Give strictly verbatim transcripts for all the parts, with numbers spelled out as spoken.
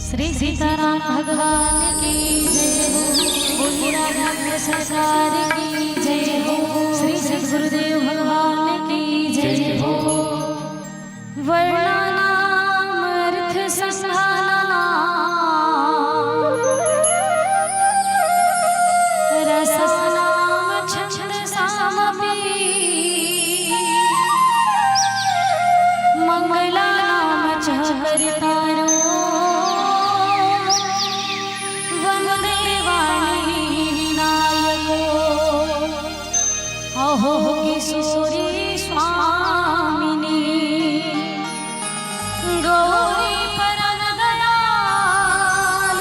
श्री सीताराम भगवान की जय हो। बोलिए राघवेंद्र सरकार की जय हो। श्री सद्गुरुदेव भगवान की जय हो। वर्णानामर्थसङ्घानां रसानां छन्दसामपि। मङ्गलानां च कर्तारो वन्दे वाणी विनायको। अहो किशोरी स्वामिनी, गौरी परम दयाल,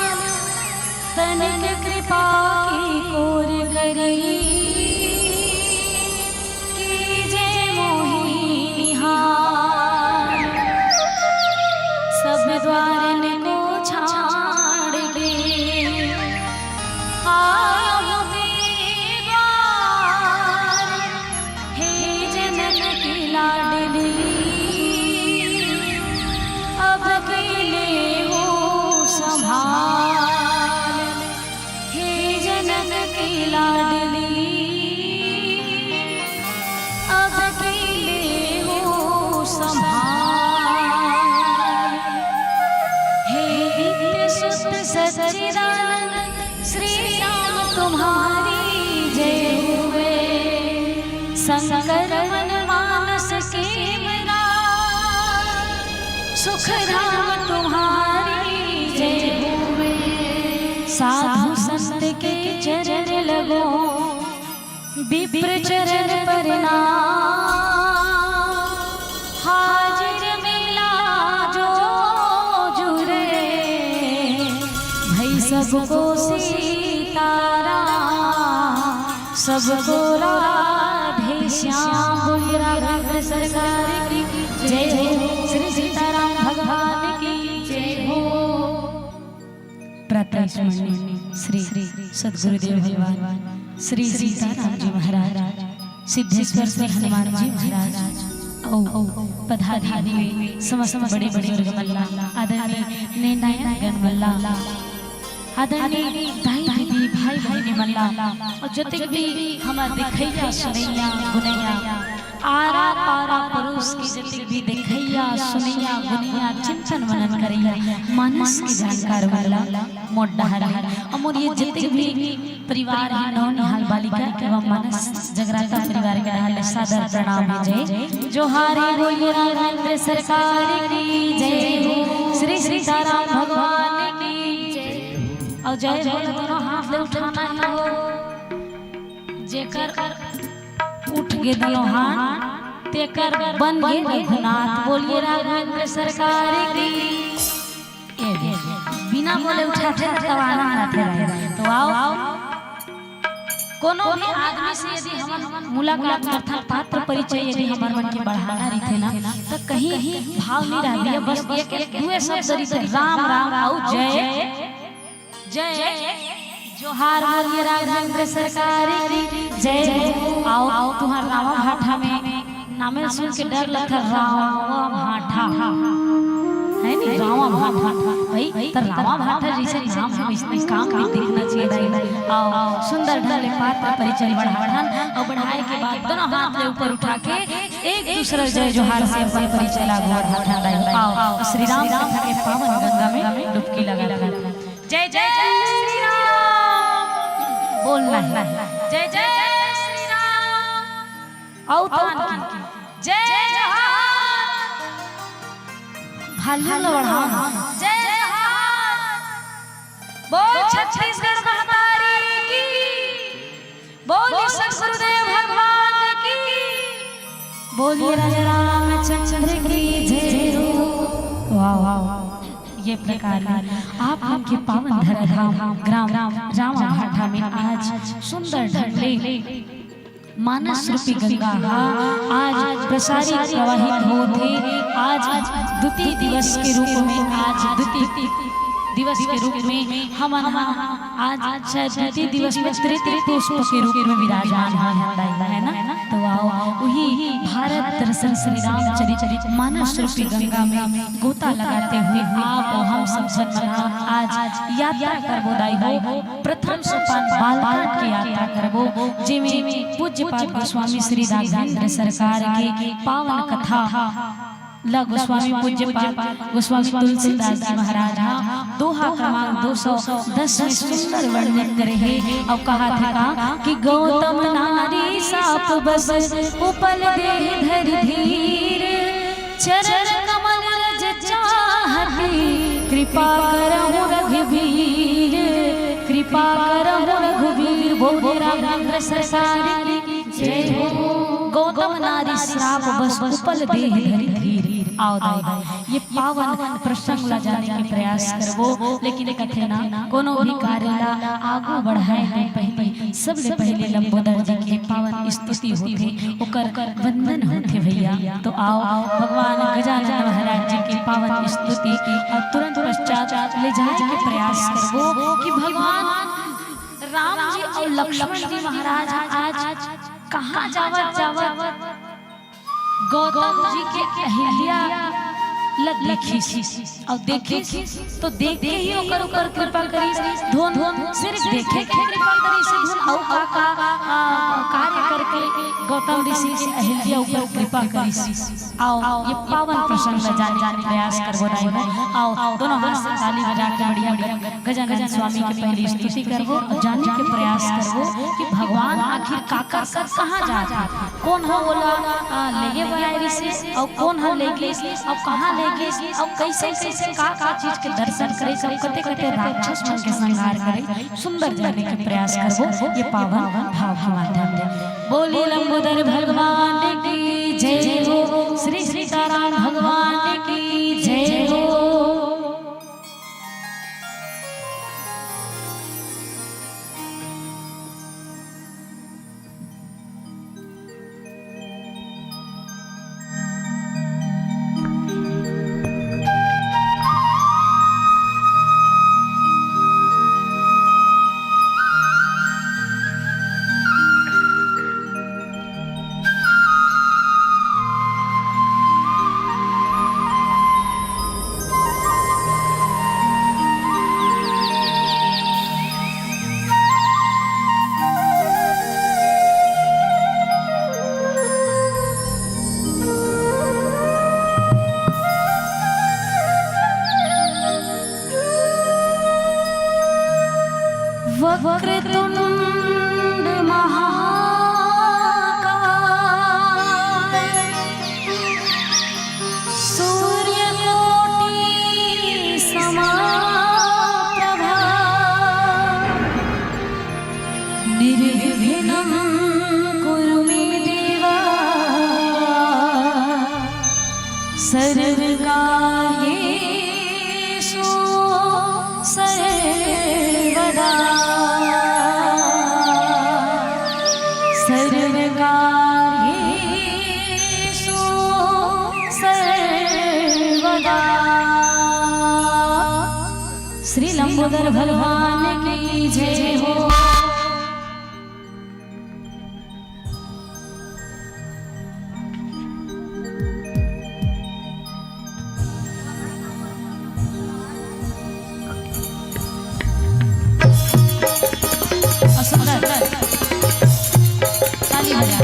तनिक कृपा की कोर करी, कीजे मोहि निहाल। सब द्वारन को छाड़ के आयो तेरे द्वार, हे जनक की लाडली, अब की लेहु संभाल। हे जनक की लाडली, अब की लेहु संभाल। हे नित्य सुत सच्चिदानंद श्री राम तुम्हारी जय हुए। संकर मन मानस के मेरा सुख धाम तुम्हारी जय हुए। साधु संत के चरण लगो, विप्र चरण प्रणाम। हाजिर मिला जो जुरे, भई सबको सीताराम, सबको राधे श्याम। बोलिए राघवेंद्र सरकार की जय हो, श्री सीताराम भगवान की जय हो। प्रातः स्मरणीय श्री सद्गुरुदेव भगवान श्री सीताराम जी महाराज, सिद्धेश्वर श्री हनुमान जी महाराज अउ पधारे हुए समस्त बड़े बुजुर्ग मन ला, आदरणीय निर्णायक गण मन ला, आदरणीय दाई दीदी भाई बहिनी मन ला, अउ जतेक भी हमर देखइया सुनइया गुनइया आरा पारा परोस के जतेक भी देखइया सुनइया गुनइया चिंतन मनन करइया मानस के जानकार मन ला मोर डहर ले, अउ मोर ये जतेक भी परिवार हे नौनिहाल बालिका एवं मानस जगराता परिवार के डहर ले सादर प्रणाम हे। जय जोहार हे, बोलिए राघवेंद्र सरकार की जय हो, श्री सीताराम भगवान की जय हो। अउ जय हो दोनों हाथ ले उठाना हे हो, जेकर उठ गे दोनों हाथ, तेकर बन गे रघुनाथ। बोलिए राघवेंद्र सरकार की। ए, बिना बोले उठाथे तब आनंद आथे भाई। तो आओ, कोनो भी आदमी से यदि हमन मुलाकात करथन, पात्र परिचय यदि हमर मन के बढ़ाना रहिथे ना, त कहीं भाव नहीं रहत हे। बस एक, एक दुए शब्द रहिथे, राम राम अउ जय जय जोहार। बोलिए राघवेंद्र सरकार की जय। आओ, आओ, तुंहर रावा भाठा में नामे सुन के डर लगथे, रावा भाठा हे नी, रावा भाठा भाई, त रावा भाठा जइसे नाम हे वइसने काम भी दिखना चाहिए दाई। आओ, सुंदर ढंग ले पात्र परिचय बढ़ाथन अउ बढ़ाए के बाद दोनों हाथ ले ऊपर उठा के एक दूसरा जय जोहार से अपन परिचय ला आगू बढ़ाथन दाई। आओ, श्री राम कथा के पावन गंगा में डुबकी लगाथन। जय जय श्री राम। बोलना हे। जय जय श्री राम। अउ तान की। जय जोहार। भालू लवड़ा। जय जोहार। बोल छत्तीसगढ़ महतारी की। बोलिए सतगुरुदेव भगवान की, बोलिए राजा रामचंद्र की जय हो। वाह, वाह, वाह। ये प्रकार आप मन के पावन धरा धाम ग्राम रामा भाटा में आज सुंदर ढंग ले मानस रूपी गंगा हा आज प्रसारित प्रवाहित होत हे। आज द्वितीय दिवस के रूप में, आज द्वितीय दिवस के रूप में हमन हा आज शायद द्वितीय दिवस में तृतीय पुष्प के रूप में विराजमान होय हन दाई, है ना? तो आओ, वही भारत दर्शन श्री रामचरित मानस रूपी गंगा में गोता लगाते हुए आप और हम सब झन मन आज यात्रा करबो दाई हो। प्रथम सोपान बालकांड के यात्रा करबो, जेमे पूज्यपाद गोस्वामी श्री राघवेंद्र सरकार के पावन कथा ला गोस्वामी पूज्यपाद गोस्वामी तुलसीदास जी महाराज हा दोहा क्रमांक दो सौ दस में सुंदर वर्णन करे हे। अउ कहा थे का कि गौतम नारी साप बस उपल देह धरि धीर, चरण कमल रज चाहती कृपा करहु रघुवीर, कृपा करहु रघुवीर। बोले राघवेंद्र सरकार की जय हो। गौतम नारी श्राप बस उपल देह धरि धीर। आओ दाई, ये पावन प्रसंग ला जाने के प्रयास करबो, लेकिन कथे ना, कोनो भी कार्य ला आगू बढ़ाए ले पहली, सबले पहले लंबोदर जी के पावन स्तुति होथे, ओकर वंदन होथे भैया। तो आओ, भगवान गजानन महाराज जी के पावन स्तुति और तुरंत पश्चात ले जाए के प्रयास करबो कि भगवान राम जी और लक्ष्मण जी महाराज आज कहाँ जावत जावत गौतम जी के अहिल्या ल देखिस, अउ देखिस तो देख के ही ओकर ऊपर कृपा करिस। धुन सिर्फ देखे के कृपा करिस, धुन अउ का का, आ, कार्य करके गौतम ऋषि के अहिल्या ऊपर कृपा करिस। आओ, ये पावन प्रसंग ल जाने के प्रयास करबो दाई हो। आओ, दोनों हाथ से ताली बजा के बढ़िया गजानन स्वामी के पहली स्तुति करबो अउ जाने के प्रयास करबो कि भगवान आखिर काकर कर कहाँ जात हे, कोन ह ओला, आ, लेगे बर आए रिहिस अउ कोन ह लेगिस अउ कहाँ लेगिस अउ कैसे कैसे का का चीज के दर्शन करे, सब कते कते राक्षस मन के संहार करे। सुंदर जाने के प्रयास करबो ये पावन भाव के माध्यम ले। बोलिए लंबोदर भगवान की जय हो, श्री सीताराम भगवान की जय हो। वक्रतुंड महाकाय सूर्यकोटि समाप्रभा निर्विघ्नं कुरु मे देवा सर्वकार्येषु सर्वदा। सर्वकार्येषु सर्वदा। श्री लंबोदर भगवान की जय हो। और सुंदर ताली बजा।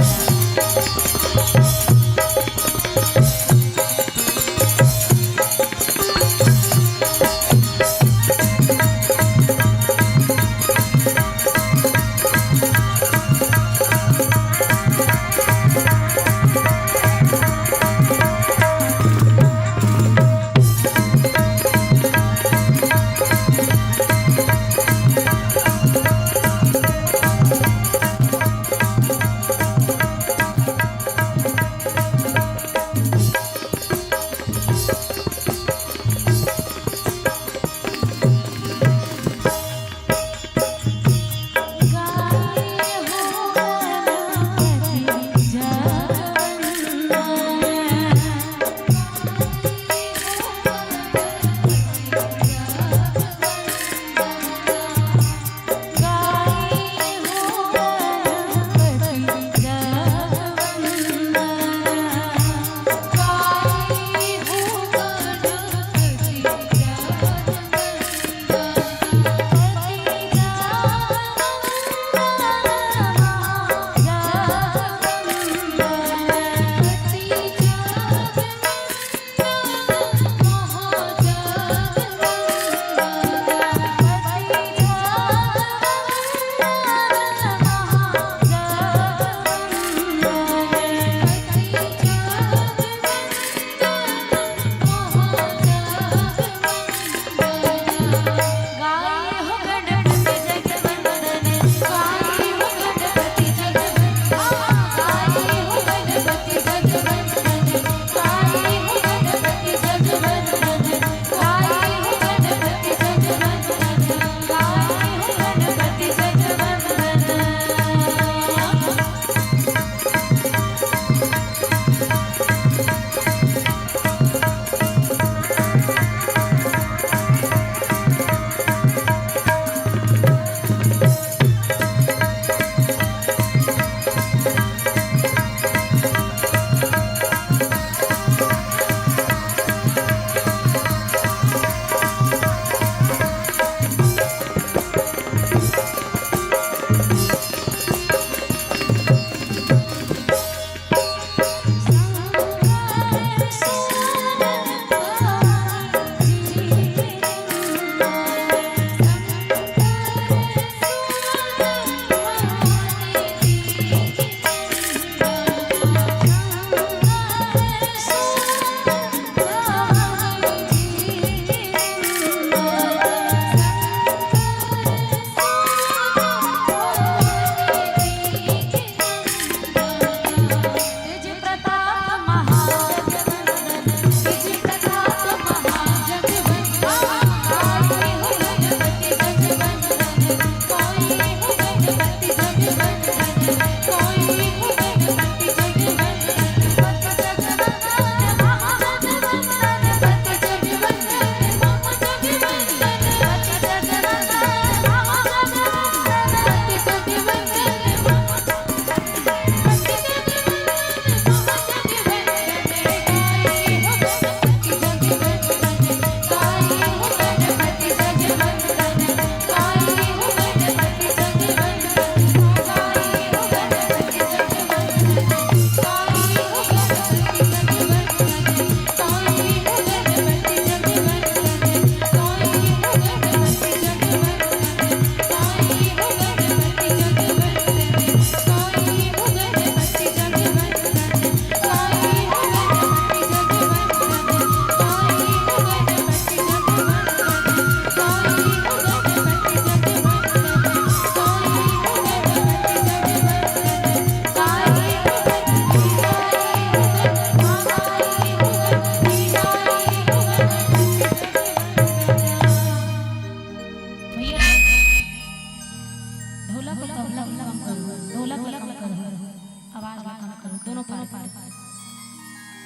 पार, पार।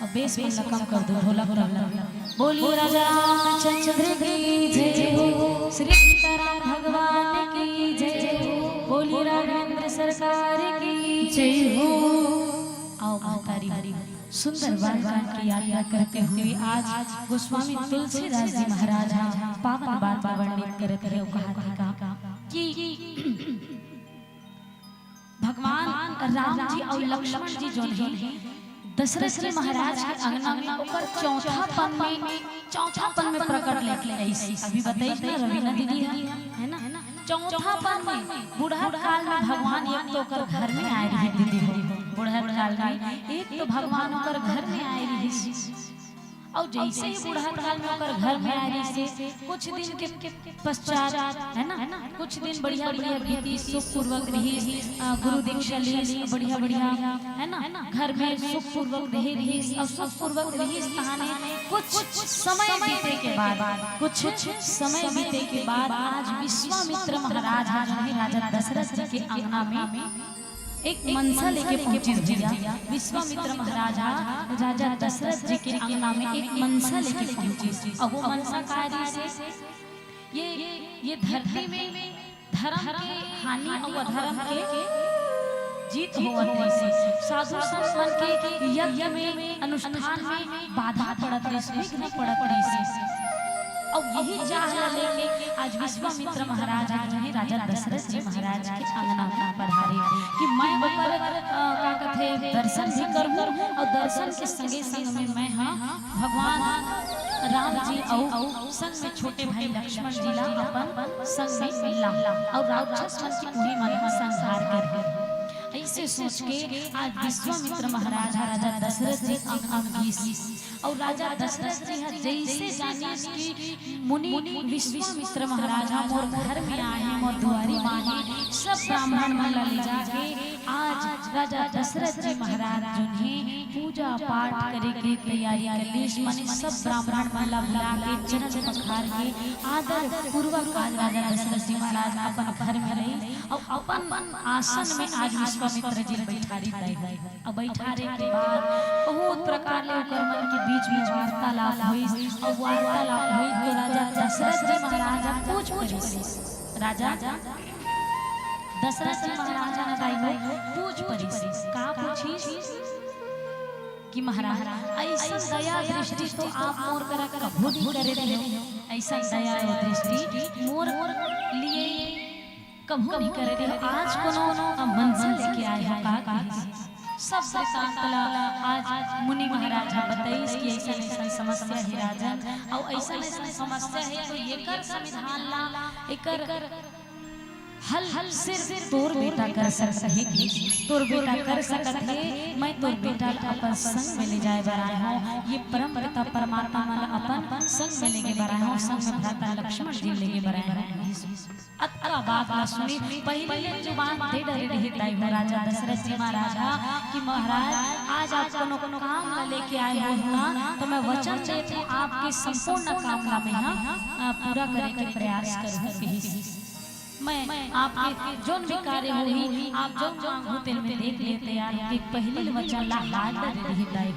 अब बेस मन ला कम कर दो, ढोलक तबला। बोलिए राजा रामचंद्र की जय हो, श्री सीताराम भगवान की जय हो, बोलिए राघवेंद्र सरकार की जय हो। आओ महतारी, सुंदर बाल कांड की यात्रा करते हुए आज गोस्वामी तुलसीदास जी महाराज ह पावन बात ला वर्णित करत हे अउ कहत हे का कि भगवान राम जी अउ लक्ष्मण जी जोन हे, दशरथ जी महाराज के अंगना में ओकर चौथापन में, चौथापन में प्रकट लेके आइस। अभी बताइस ना रवीना दीदी ह, है ना? चौथापन में, बुढ़त काल में भगवान एक तो ओकर घर में आए रहिस दीदी हो, बुढ़त काल में एक तो भगवान ओकर घर में आए रहिस। अउ जैसे ही बुढ़त काल में ओकर घर में आए रहिस, कुछ दिन के पश्चात, है ना, कुछ दिन बढ़िया बढ़िया बीतिस, सुखपूर्वक रहिस, अ, गुरु दीक्षा लिस, बढ़िया बढ़िया, है ना, घर में सुखपूर्वक रहे रहिस, अउ सुखपूर्वक रहिस तहाने कुछ समय बीते के बाद, कुछ समय बीते के बाद आज विश्वामित्र महाराज ह जो हे राजा दशरथ जी के अंगना में एक मनसा लेके पहुंचिस भैया। विश्वामित्र महाराज ह राजा दशरथ जी के अंगना में एक मनसा लेके पहुंचिस। अउ वो मनसा का रहिस? ये, ये धरती में धर्म के हानि अउ अधर्म के जीत होवत रहिस। साधु संत मन के यज्ञ में, अनुष्ठान में बाधा पड़त रहिस, विघ्न पड़त रहिस। अउ यही चाह ल लेके आज विश्वामित्र महाराज ह जो हे राजा दशरथ जी महाराज के अंगना में पधारे कि मैं ओकर, अ, का कथे, दर्शन भी करहूं अउ दर्शन के संगे संग में मैं ह भगवान राम जी अउ संग में छोटे भाई लक्ष्मण जी ला अपन संग में लाहूं अउ राक्षस मन के उही मन ह संहार करहूं। अइसे सोच के आज विश्वामित्र महाराज ह राजा दशरथ जी के अंगना में गिस। अउ राजा दशरथ जी ह जइसे जानिस कि मुनि विश्वामित्र महाराज ह मोर घर में आहे, मोर दुआरी म आहे, सब ब्राह्मण मन ला ले जाके आज राजा दशरथ जी महाराज जोन हे पूजा पाठ करे के तैयारी कर लिस। माने सब ब्राह्मण मन ला बुला के, चरण पखार के, आदर पूर्वक आज राजा दशरथ जी महाराज अपन घर में लाइस अउ अपन आसन में आज विश्वामित्र जी ल बैठारिस। अब बैठारे के बाद बहुत प्रकार ले ओकर मन के बीच में वार्तालाप होइस, अउ वार्तालाप होइस तो राजा दशरथ जी महाराज ह पूछ परिस। राजा दशरथ जी महाराज ह दाई हो पूछ परिस। का पूछिस कि महाराज, अइसन दया दृष्टि तो आप मोर करा कभू नहीं करे रहे हो, अइसन दया अउ दृष्टि मोर लिए कभू नहीं करे रहे हो, आज कोनो मनसा लेके आए हो का कहिस। सब वृत्तांत ला आज मुनि महाराज ह बताइस कि अइसन अइसन समस्या हे राजन, अउ अइसन अइसन समस्या हे तो एकर समाधान ला, एकर हल सिर्फ तोर बेटा कर सकत हे कि तोर बेटा कर सकत हे। मैं तोर बेटा ल अपन संग में ले जाए बर आए हंव, ये परम पिता परमात्मा मन ल अपन संग में लेगे बर आए हंव, संग में भ्राता लक्ष्मण जी लेगे बर आए हंव। अतका बात ला सुनिस, पहिले ले जुबान दे डरे रहिस दाई हो राजा दशरथ जी महाराज ह कि महाराज, आज आप कोनो काम ला लेके आए हो ना, तो मैं वचन देत हंव, आपके संपूर्ण काम ला मैं ह, अ, पूरा करे के प्रयास करहूं कहिस। मैं आपके जोन भी कार्य होही, आप जोन मांगहू तेन में देख ले तैयार होके पहिली ले वचन ला हार डरे रहिस दाई।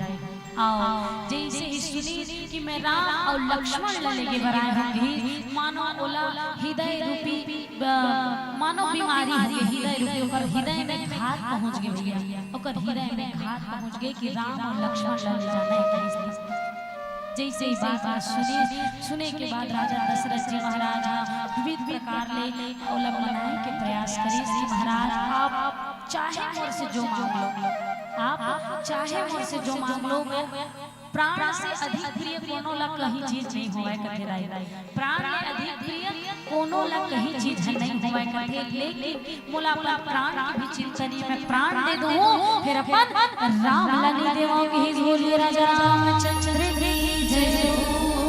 अउ जइसे ही सुनिस कि मैं राम अउ लक्ष्मण ला लेगे बर आए हंव कहिस, मानो ओला हृदय रूपी, अ, मानो बीमारी होगे, हृदय रूपी ओकर हृदय में घात पहुंच गे भैया, ओकर हृदय में घात पहुंच गे कि राम अउ लक्ष्मण ला ले जाना हे कहिस। जइसे ही बात ला सुने, सुने के बाद राजा दशरथ जी महाराज ह विविध प्रकार ले ओला मनाए के प्रयास करिस कि महाराज, आप चाहे मोर से जो मांग लो, आप चाहे मोर से जो मांग लो, मैं प्राण से अधिक प्रिय कोनो ला कहीं चीज नहीं होवय कथे दाई। प्राण ले अधिक प्रिय कोनो ला कहीं चीज नहीं होवय कथे, लेकिन मोला अपन प्राण के भी चिंता नहीं, मैं प्राण दे दूं, फेर अपन राम ला नहीं देवंव कहिस। बोलिए राजा रामचंद्र की जय हो।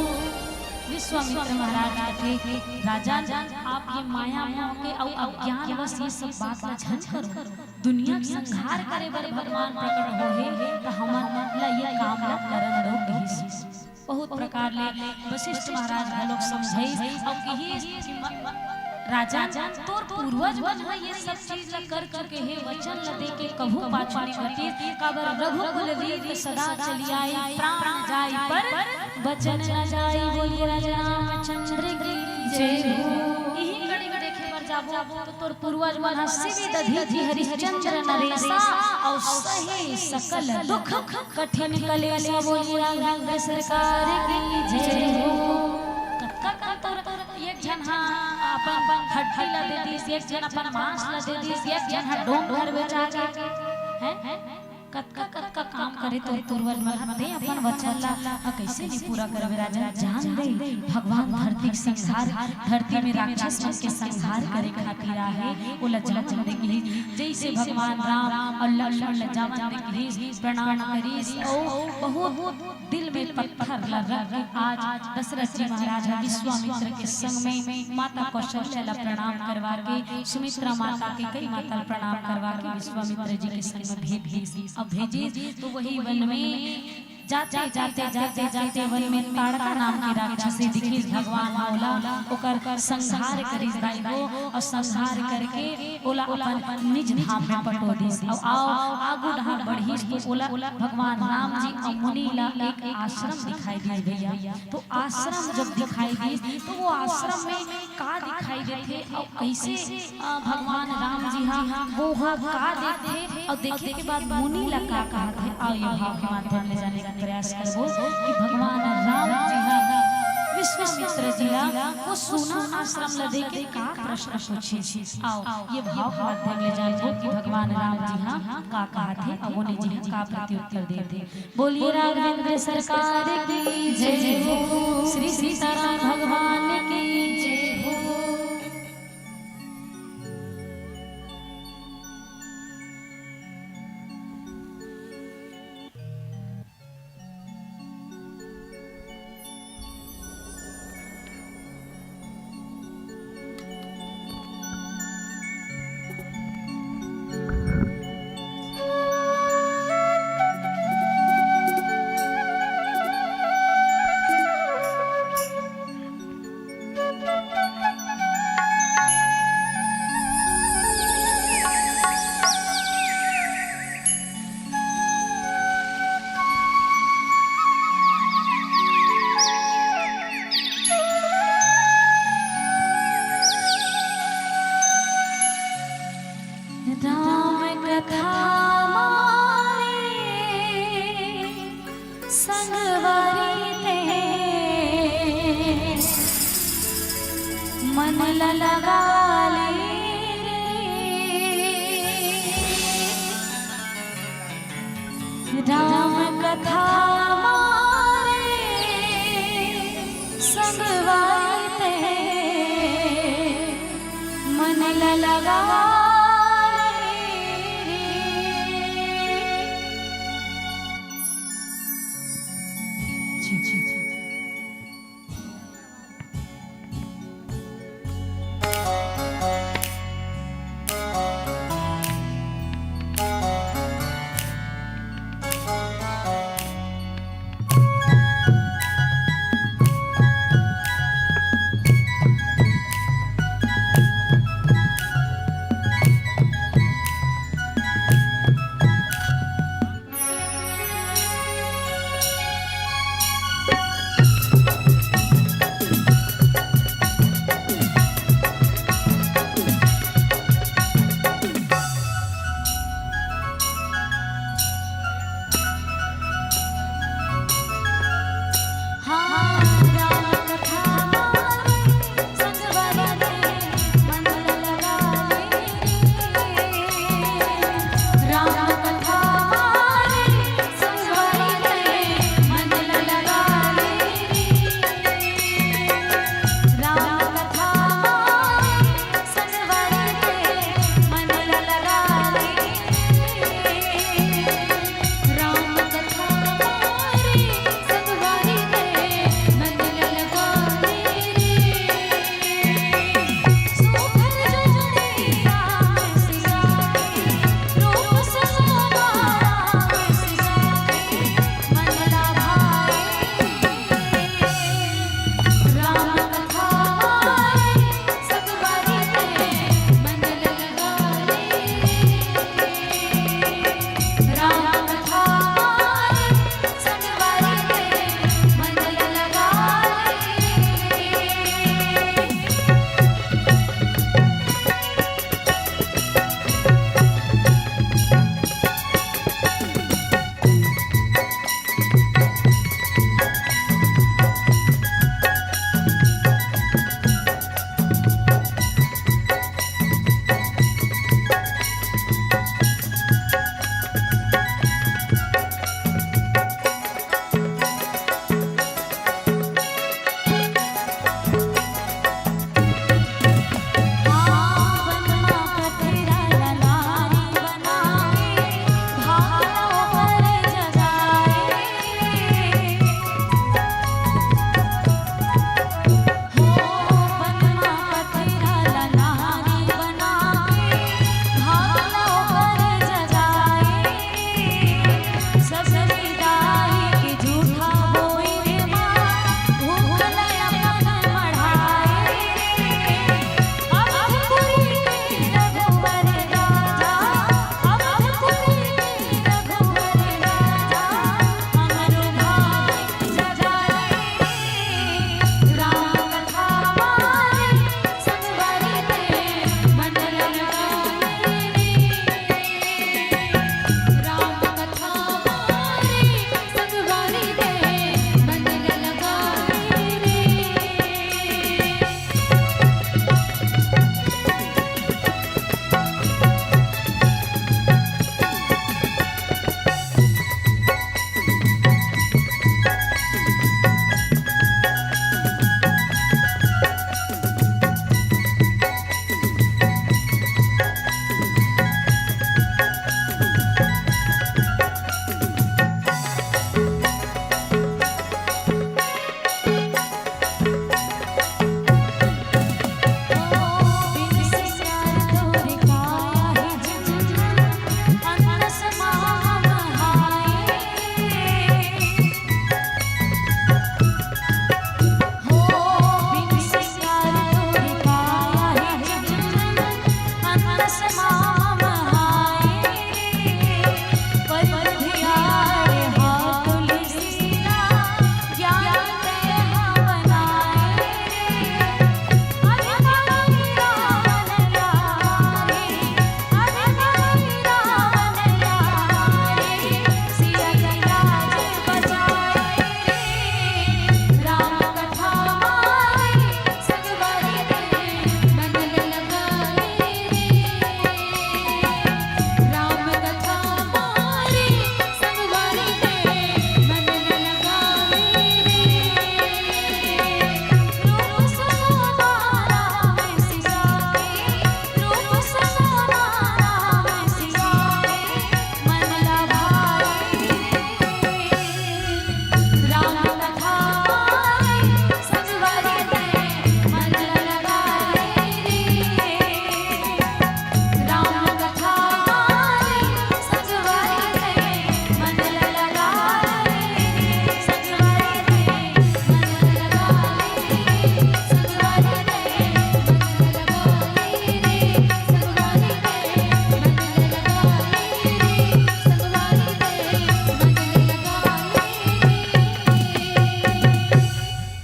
विश्वामित्र महाराज कथे, राजन, आप ये माया मोह के अउ अज्ञान वश ये सब बात ला झन करो। दुनिया के संहार करे बर भगवान प्रकट होहे, त हमन ला ये काम ला करन दो कहिस। बहुत प्रकार ले वशिष्ठ महाराज घलोक समझाइस अउ कहिस कि म-, राजा, तोर पूर्वज मन ह ये सब चीज ल कर चुके हे, वचन ल दे के कहूँ पाछू नइ हटिस, काबर रघुकुल रीत सदा चली आई, प्राण जाई पर वचन न जाई। बोलिए राजा रामचंद्र की जय हो। इही कड़ी में देखे बर जाबो तो तोर पूर्वज मन ह शिविदधि हरिश्चंद्र नरेशा अउ सहे सकल दुख कठिन कलेश। बोलिए राघवेंद्र सरकार की जय हो। कतका कन तोर एक झन ह अपन हड्डी ला दे दिस, एक झन अपन मांस ला दे दिस, एक झन ह डोम घर बेचा के, हैं? कतका कतका काम करे तोर पूर्वज मन ह, तें अपन वचन ला कइसे नइ पूरा करबे राजा? जान दे, भगवान धरती के संहार, धरती में राक्षस मन के संहार करे खातिर आहे, ओला जन्म दे गिस। जइसे भगवान राम अउ लक्ष्मण ला जन्म दे गिस, प्रणाम करिस, अउ बहुत दिल में पत्थर ला रख के आज दशरथ जी महाराज ह विश्वामित्र के संग में माता कौशल्या ला प्रणाम करवा के, सुमित्रा माता के कई माता ला प्रणाम करवा के विश्वामित्र जी के संग में भेज दिस। अब भेजिस तो वही वन में जाते, जाते, जाते, जाते वन में ताड़का नाम के राक्षसी दिखिस। भगवान ह ओला ओकर संहार करिस दाई हो, अउ संहार करके ओला अपन निज धाम में पठो दिस। अउ आओ, आगू डहार बढ़िस तो ओला भगवान राम जी अउ मुनि ला एक आश्रम दिखाई दिस भैया। तो आश्रम जब दिखाई दिस तो वो आश्रम में का दिखाई देथे अउ कइसे, अ, भगवान राम जी ह वो ह का देखथे अउ देखे के बाद मुनि ला का कहत हे, आओ ये भाव के माध्यम ले जाने का प्रयास करबो कि भगवान राम जी ह विश्वामित्र जी ला वो सूना आश्रम ला देके का प्रश्न पूछिस। आओ ये भाव के माध्यम ले जानबो कि भगवान राम जी ह का कहत हे अउ मुनि जी ह का प्रत्युत्तर देत हे। बोलिए राघवेंद्र सरकार की जय हो, श्री सीताराम भगवान की जय हो। राम कथा मारे संगवारी ते मन ला लगा ले रे। राम कथा मारे संगवारी ते मन ला लगा ले रे।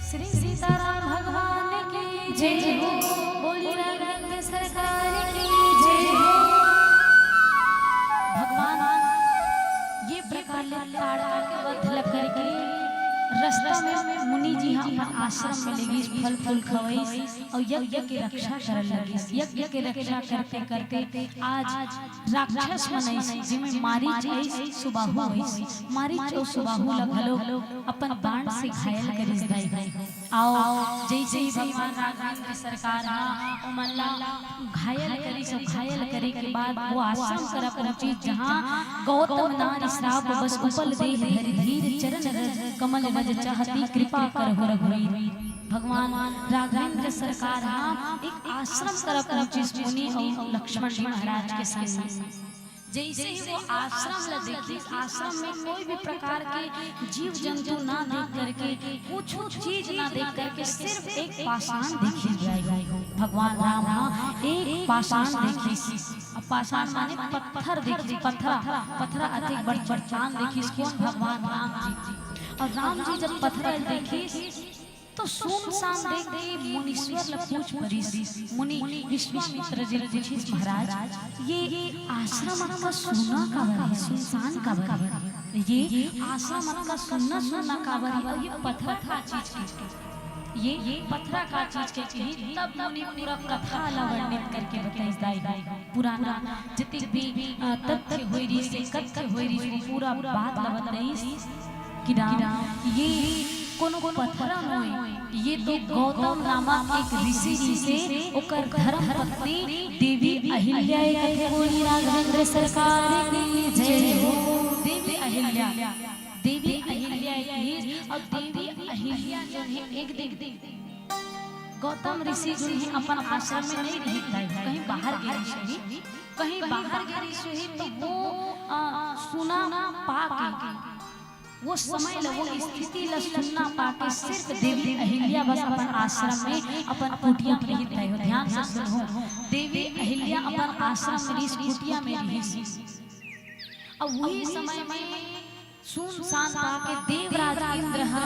श्री सीताराम भगवान की जय हो। बोलिए राघवेंद्र सरकार की जय हो। भगवान ये प्रकार ले ताड़का के वध ल करके रस्ता में मुनि जी ह अपन आश्रम में लेगिस, फल फूल खवइस अउ यज्ञ के रक्षा करन लगिस। यज्ञ के रक्षा करते करते आज राक्षस मन आइस, जेमे मारीच आइस, सुबाहु आइस। मारीच अउ सुबाहु ल घलो अपन बाण से घायल करिस दाई। अउ जइसे ही भगवान राघवेंद्र सरकार ह ओमन ला घायल करिस, अउ घायल करे के बाद वो आश्रम करा पहुंचिस, जहां गौतम नारी श्राप बस उपल देह धरि धीर, चरण रज कमल रज चाहती कृपा करहु रघुवीर। भगवान राघवेंद्र सरकार ह एक आश्रम करा पहुंचिस मुनि अउ लक्ष्मण जी महाराज के संग। जइसे ही वो आश्रम ल देखिस, आश्रम में कोई भी प्रकार के जीव जंतु ना देख करके, कुछ चीज ना देख करके सिर्फ एक पाषाण देखिस दाई। भगवान राम ह एक पाषाण देखिस। अब पाषाण माने पत्थर देखिस, पथरा, पथरा अतेक बड़ चट्टान देखिस। कोन? भगवान राम जी। अउ राम जी जब पथरा ल देखिस, तो सुनसान देख के मुनीश्वर ल पूछ परिस, मुनि विश्वामित्र जी ल पूछिस, महाराज, ये आश्रम अतका सुन्ना काबर हे, सुनसान काबर हे? ये आश्रम अतका सुन्ना सुन्ना काबर हे? अउ ये पथरा का चीज के? ये पथरा का चीज के कही? तब मुनि पूरा कथा ला वर्णित करके बताइस दाई। पुराना जतिक भी, अ, तथ्य होय रिहिस हे, कथ्य होय रिहिस हे, वो पूरा बात ला बताइस कि राम, ये कोनो पथरा नोय, ये तो गौतम नामक एक ऋषि रिहिस हे, ओकर धर्म पत्नी देवी अहिल्या हे। कथे बोली राघवेंद्र सरकार की जय हो। देवी अहिल्या, देवी अहिल्या हे। अउ देवी अहिल्या जो हे, एक दिन गौतम ऋषि जो हे अपन आश्रम में नइ रिहिस हे, कहीं बाहर गे रिहिस होही, कहीं बाहर गे रिहिस होही, तो वो, अ, सुना पा के, वो समय ल, वो स्थिति ल सुन्ना पा के सिर्फ देवी अहिल्या बस अपन आश्रम में, अपन कुटिया में रिहिस हे। ध्यान से सुनहू, देवी अहिल्या अपन आश्रम में रिहिस, कुटिया में रिहिस। अब वही समय में सुनसान पा के देवराज इंद्र ह,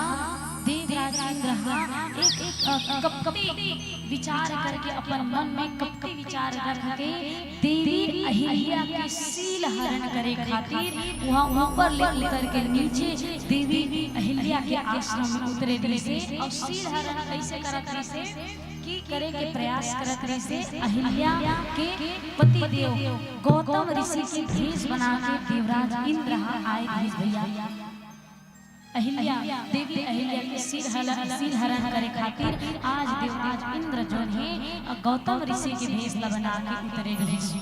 देवराज इंद्र ह एक, एक, अ, कपटी विचार करके, अपन मन में कपटी विचार रख के देवी अहिल्या के शील हरण करे खातिर वहां ऊपर ले उतर के नीचे देवी अहिल्या के आश्रम में उतरे रिहिस हे। अउ शील हरण कइसे करत रिहिस हे? कि करे के प्रयास करत रिहिस हे। अहिल्या के पति देव गौतम ऋषि के भेष बना के देवराज इंद्र ह आए रिहिस भैया। अहिल्या, देवी अहिल्या के शील हल-, शील हरण करे खातिर आज देवराज इंद्र जो हे, गौतम ऋषि के भेष ला बना के उतरे रिहिस।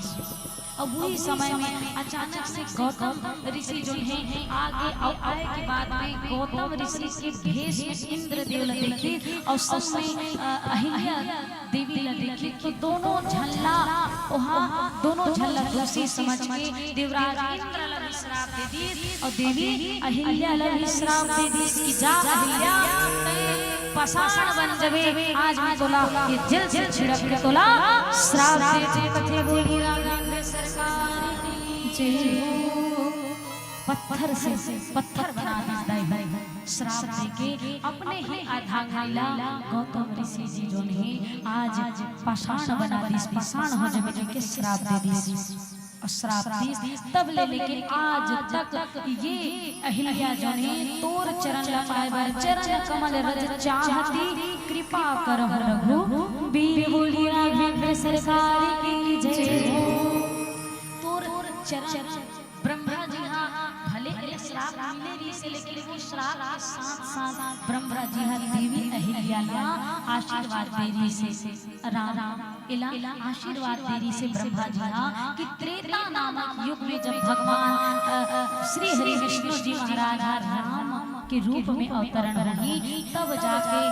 अब वही समय में अचानक से गौतम ऋषि जो हे आगे, अउ आए के बाद में गौतम ऋषि के भेष में इंद्र देव ला देखिस अउ संग में, अ, अहिल्या देवी ला देखिस, तो दोनों झन ला, ओहा दोनों झन ला दोषी समझ के देवराज इंद्र ला भी श्राप दे दिस अउ देवी अहिल्या ला भी श्राप दे दिस कि जा अहिल्या, तैं पाषाण बन जबे, आज मैं तोला ये जल से छिड़क के तोला श्राप दे दूं। कथे बोली राघवेंद्र सरकार की जय हो। पत्थर से पत्थर बना दिस दाई हो। श्राप देके अपने ही अर्धांगिनी ला गौतम ऋषि जी जोन हे आज पाषाण बना दिस, पाषाण हो जबे के श्राप दे दिस। अउ श्राप दिस तब ले लेके आज तक ये अहिल्या जोन हे तोर चरण ला पाए बर चरण कमल रज चाहती कृपा करहु रघुबीर। बोली राघवेंद्र सरकार की जय हो। तोर चरण ब्रह्मा जी हा भले एला श्राप मिले रहिसे, लेकिन वो श्राप के साथ साथ ब्रह्मा जी हा देवी अहिल्या ला आशीर्वाद दे रहिसे। राम एला आशीर्वाद दे रहिसे ब्रह्मा जी हा कि त्रेता नामक युग में जब भगवान, अ, श्री हरि विष्णु जी महाराज हा राम के रूप में अवतरण होही, तब जाके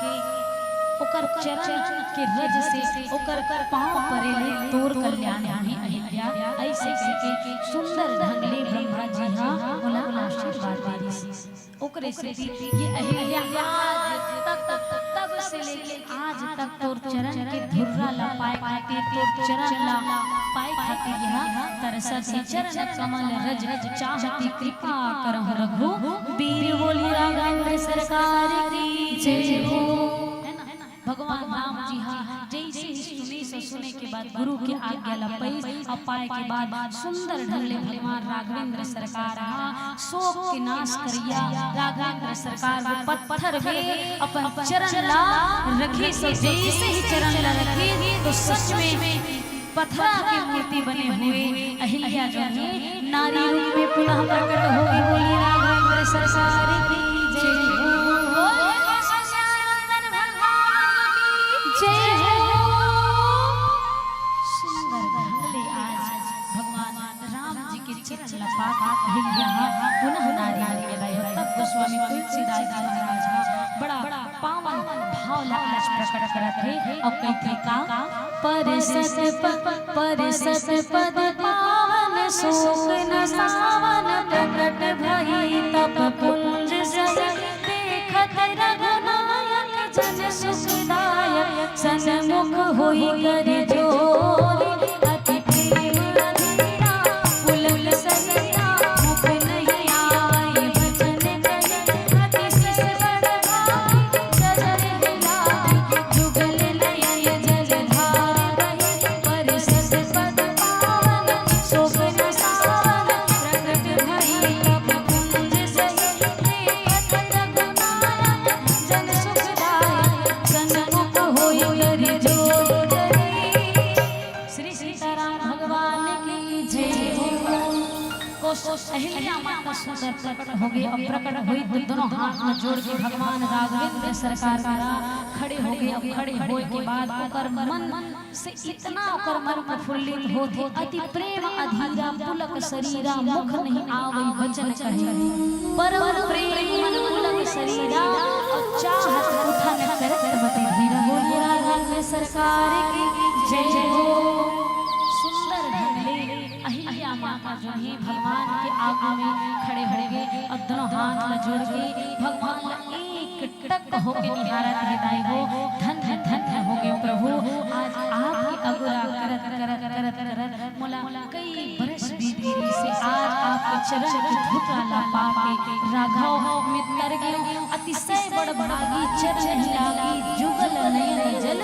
ओकर चरण के रज से ओकर पाँव परे ले तोर कल्याण होही अहिल्या। अइसे कहिके सुंदर ढंग ले ब्रह्मा जी हा ओला आशीर्वाद दे रहिस। ओकरे सेती ये अहिल्या आज तक, तब से लेके आज तक तोर चरण के धुर्रा ला पाए खातिर, तोर चरण ला पाए खातिर यह तरसत हे। चरण कमल रज चाहती कृपा करहु रघुबीर। बोली राघवेंद्र सरकार की जय हो। है ना? भगवान राम जी हा जैसे ही सुनिस, सुने के बाद गुरु के आज्ञा ला पाइस, अउ पाए के बाद सुंदर ढंग ले भगवान राघवेंद्र सरकार हा शोक के नाश करिया राघवेंद्र सरकार वो पत्थर में अपन चरण ला रखिस। जैसे ही चरण ला रखिस तो सच में पथरा के मूर्ति बने हुए अहिल्या जो है नारी रूप में पुनः प्रकट होगी। बोली राघवेंद्र सरकार की जय हो। जय हो। सुंदर ढंग ले आज भगवान राम जी के चरण ला पाके अहिल्या पुनः नारी रूप में लाई हो। तब गोस्वामी तुलसीदास जी महाराज हा बड़ा पावन भाव ला आज प्रकट करत हे अउ कहिथे का, परसत प-, परसत पद पावन सोक न सावन प्रकट भई तप पुंज सही देखत रघुनायक जन सुखदायक सन्मुख होई कर जोर अति प्रेम अधीरा पुलक सहिया मुख नहीं आए वचन कहे अति शिष बड़ भाई सजन हिलाए जुगल नयन जल धार बही परसत पद पावन शोक न सावन प्रकट भई तप पुंज सही देखत रघुनायक जन सुखदायक सन्मुख होई कर जोर धरी। श्री सीताराम भगवान की जय हो। कोस अहिल्या माता सुंदर प्रकट होगे अउ प्रकट होई तो दोनों हाथ में जोड़ के भगवान राघवेंद्र सरकार करा खड़े होगे अउ खड़े होए के बाद ओकर मन से इतना ओकर मन प्रफुल्लित होथे, अति प्रेम अधीरा पुलक सरीरा मुख नहीं आवई वचन कहे। परम प्रेम मन पुलक सरीरा अउ चाहत उठन करत बती धीरा। बोलिए राघवेंद्र सरकार की जय हो। सुंदर ढंग ले अहिल्या माता जो है भगवान के आगू में खड़े होगे अउ दोनों हाथ ला जोड़ के भगवान ला एक टक होके निहारत हे दाई हो। धन्य धन्य होगे प्रभु, आज आपके अगुरा करत करत करत करत मोला कई बरस बीत गे रिहिसे, आज आपके चरण के धुर्रा ला पाके राघव में तर गेंव। अतिशय बड़ भागी चरण ही लागी जुगल नयन जल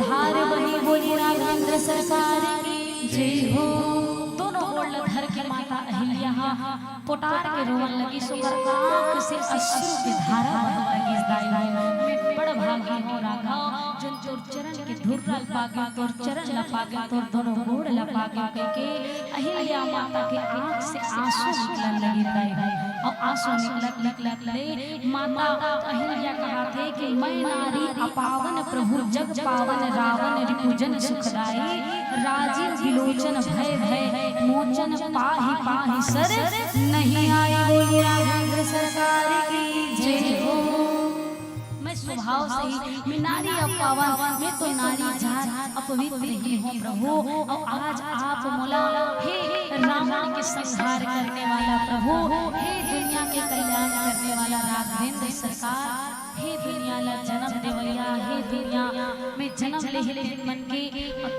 धार बही। बोली राघवेंद्र सरकार की जय हो। दोनों गोड़ ला धर के माता अहिल्या हा पोटार के रोवन लगिस, ओकर आँख से अश्रु के धारा बहन लगिस। दाई हो, मैं बड़ भागी हों राघव, जोन तोर चरण के धुर्रा ला पागेंव, तोर चरण ला पागेंव, तोर दोनों गोड़ ला पागेंव कहिके अहिल्या माता के आँख से आंसू निकलन लगिस दाई हो। अउ आंसू निकलत निकलत ले माता अहिल्या कहाथे कि मैं नारी अपावन प्रभु जग पावन रावण रिपुजन सुखदाई राजीव विलोचन भय भय मोचन पाहि पाहि सर नहीं आई। बोली राघवेंद्र सरकार की जय हो। मैं स्वभाव से ही मैं नारी अपावन, मैं तो नारी जात अपवित्र ही हों प्रभु। अउ आज आप मोला हे रावण के संहार करने वाला प्रभु, हे दुनिया के कल्याण करने वाला राघवेंद्र सरकार हे दुनिया ला जन्म देवइया, हे दुनिया में जन्म ले हे तेन मन के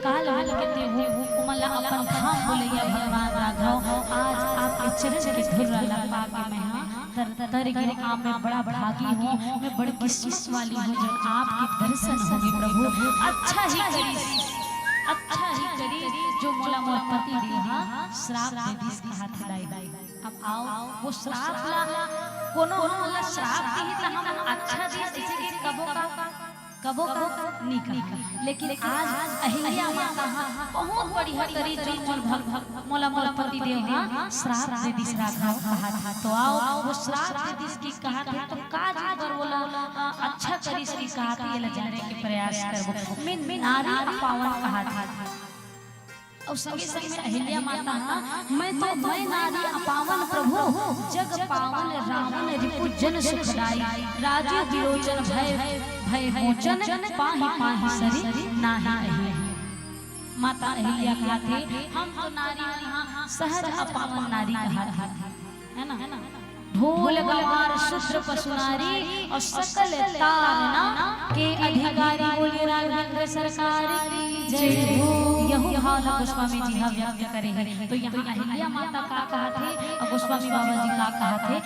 काल मन के तेहू, ओमन ला अपन धाम बोलइया भगवान राघव, आज आपके चरण के धुर्रा ला पाके मैं हा तर, तर गे, आप मैं बड़ा भागी हूँ, मैं बड़ी किस्मत वाली हूँ, जब आपके दर्शन होगे प्रभु। अच्छा ही करिस, अच्छा ही करिस, जो मोला मोर पति देव हा श्राप दे दिस कहाथे दाई। अब आओ, वो श्राप ला, कोनो हमन ला श्राप दिही त हम अच्छा दिस कहिके कबो का, कबो का नी कहा। लेकिन आज अहिल्या माता हा बहुत बढ़िया करिस, जो मोर भग-, भग-, मोला मोर पति देव हा श्राप दे दिस राघव कहाथे। तो आओ, वो श्राप दे दिस कि कहाथे, तो का जी बर ओला, अ, अच्छा करिस कि कहाथे, एला जानने के प्रयास करबो। मैं नारी अपावन कहाथे। अउ संगे संगे अहिल्या माता हा, मैं तो मैं नारी अपावन प्रभु, जग पावन रावण रिपु जन सुखदाई, राजीव विलोचन भय, भय मोचन, पाहि पाहि सरी नाहि कही। माता अहिल्या कहाथे, हम तो नारी मन हा सहज अपावन नारी कहाथे, है ना? ढोल गवार शूद्र पशु नारी अउ सकल ताड़ना के अधिकारी। बोलिए राघवेंद्र सरकार की जय हो। यहू भाव ला गोस्वामी जी हा व्यक्त करे हे। तो यहाँ अहिल्या माता का कहाथे अउ गोस्वामी बाबा जी का कहाथे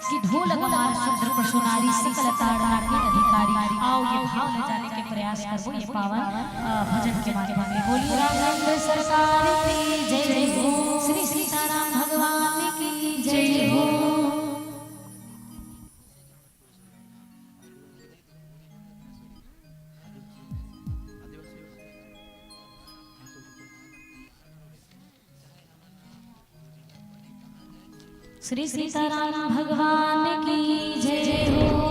कि ढोल गवार शूद्र पशु नारी सकल ताड़ना के अधिकारी। आओ ये भाव ले जाने के प्रयास करबो ये पावन, अ, भजन के माध्यम में। बोलिए राघवेंद्र सरकार की जय हो, श्री सीताराम भगवान की जय हो। श्री सीताराम भगवान की जय हो।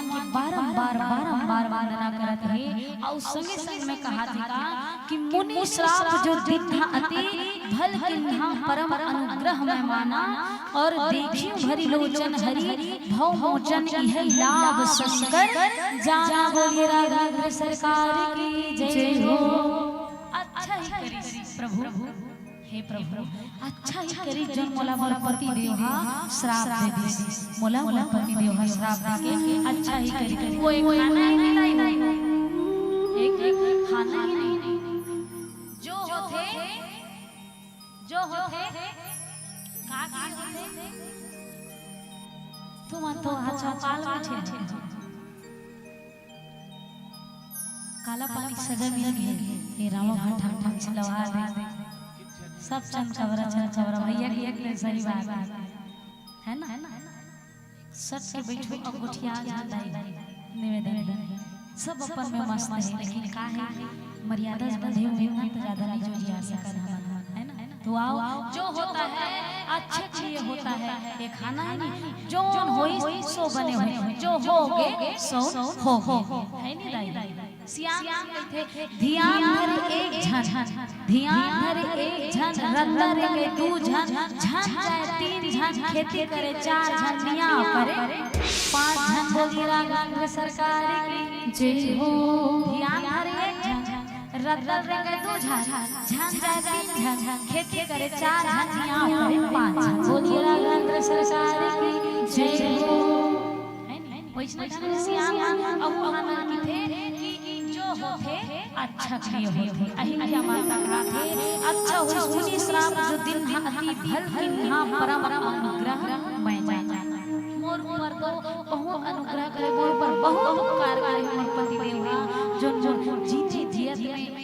के बारंबार, बारंबार वंदना करत हे। अउ संगे संग में कहा था कि मुनि श्राप जो दीन्हा अति, भल कीन्हा परम अनुग्रह मैं माना। अउ देखियो भरि लोचन हरि, भव मोचन इहै लाभ शंकर जाना। बोलिए राघवेंद्र सरकार की जय हो। अच्छा ही करिस प्रभु, हे प्रभु, अच्छा ही करिस, जोन मोला मोर पति देव हा श्राप दे दिस। मोला मोर पति देव हा श्राप दे के अच्छा ही करिस। वो एक खाना ही नहीं लाई, एक, एक खाना ही नहीं। जो होथे, जो होथे, का, का होथे? तुमन तो अच्छा पाल बैठे हो। काला पानी सजा मिल गए। ये रामा भट्टा ठाम से लवा दे। सब चंद कबरा, चंद कबरा, भैया की एक सही बात है, है ना? सच के बैठो, अब गोठिया जाता है। निवेदन है, सब अपन में मस्त है, लेकिन का है, मर्यादा से बंधे हुए ना, तो ज्यादा नहीं जोरिया सकत हमन, है ना? तो आओ, जो होता है अच्छे के लिए होता है, ये खाना है नहीं, जो होई सो बने होई, जो होगे सो होगे, है नहीं दाई? सियान कहिथे, धियान धर एक झन, धियान धर एक झन, रद्दा रेंगे दू झन, झन जाए तीन झन, खेती करे चार झन, नियाव करे पाँच झन। बोलिए राघवेंद्र सरकार की जय हो। धियान धर एक झन, रद्दा रेंगे दू झन, झन जाए तीन झन, खेती करे चार झन, नियाव करे पाँच झन। बोलिए राघवेंद्र सरकार की जय हो। है नी? वैष्णव सियान अउ हमन कहिथे कि जो होथे अच्छा के लिए होथे। अहिल्या माता कहाथे, अच्छा होइस मुनि श्राप जो दीन्हा अति, भल कीन्हा परम अनुग्रह मैं जाना। मोर ऊपर तो बहुत अनुग्रह करे, मोर ऊपर बहुत उपकार करे मोर पति देव हा, जो मोर जीते जियत में